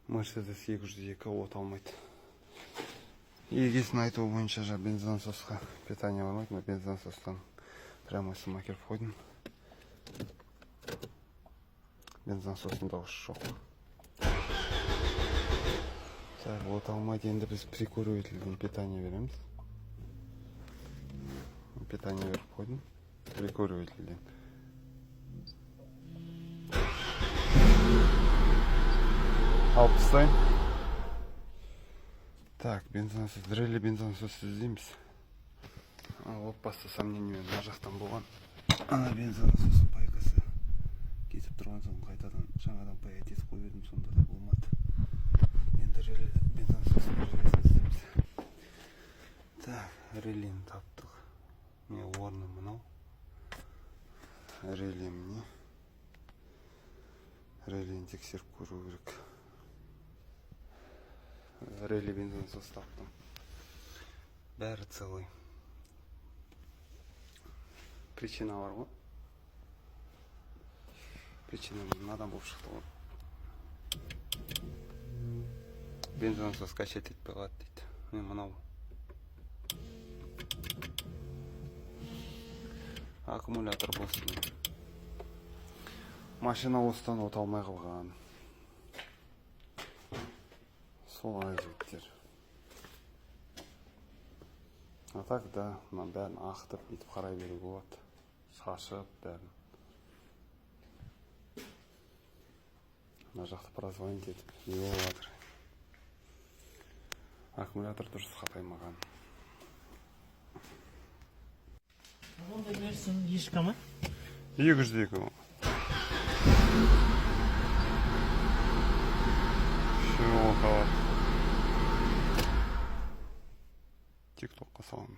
Мерседес 202 от алмайды. Егесінің айтуы бойынша, жаңа бензонасосқа питание бармайды. Мына бензонасостан прямой сым әкеліп қойдым. Бензонасостың дауысы жоқ. Так, от алмайды. Енді біз прикуривательден питание береміз. Питание беріп қойдым прикуривательден. Алып тастайын. Так, бензонасос, реле бензонасос іздейміз. Отбасы сомнениемен мына жақтан болған. Ана бензонасостың пайкасы кетіп тұрған соң, қайтадан жаңадан паять етіп қойып едім, сонда да болмады. Енді реле бензонасостың релесін іздейміз. Так, релені таптық. Міне, орны мынау. Реле міне. Релені тексеріп көру керек. Реле бензонасос таптым. Бәрі целый. Причина бар ғой. Причина мынадан болып шықты ғой. Бензонасос качать етпей қалады дейді. Міне, мынау. Аккумулятор болсын. Машина осыдан от алмай қалған. Солай, жігіттер. А так да, мына бәрін ағытып, бүйтіп қарай беруге болады. Шашып бәрін. Мына жақты прозвонить етіп, не болып жатыр. Аккумулятор дұрыс қатаймаған. Ондай берсін ешкі ма? 202. Үшеуі от алады. Тик токқа саламын.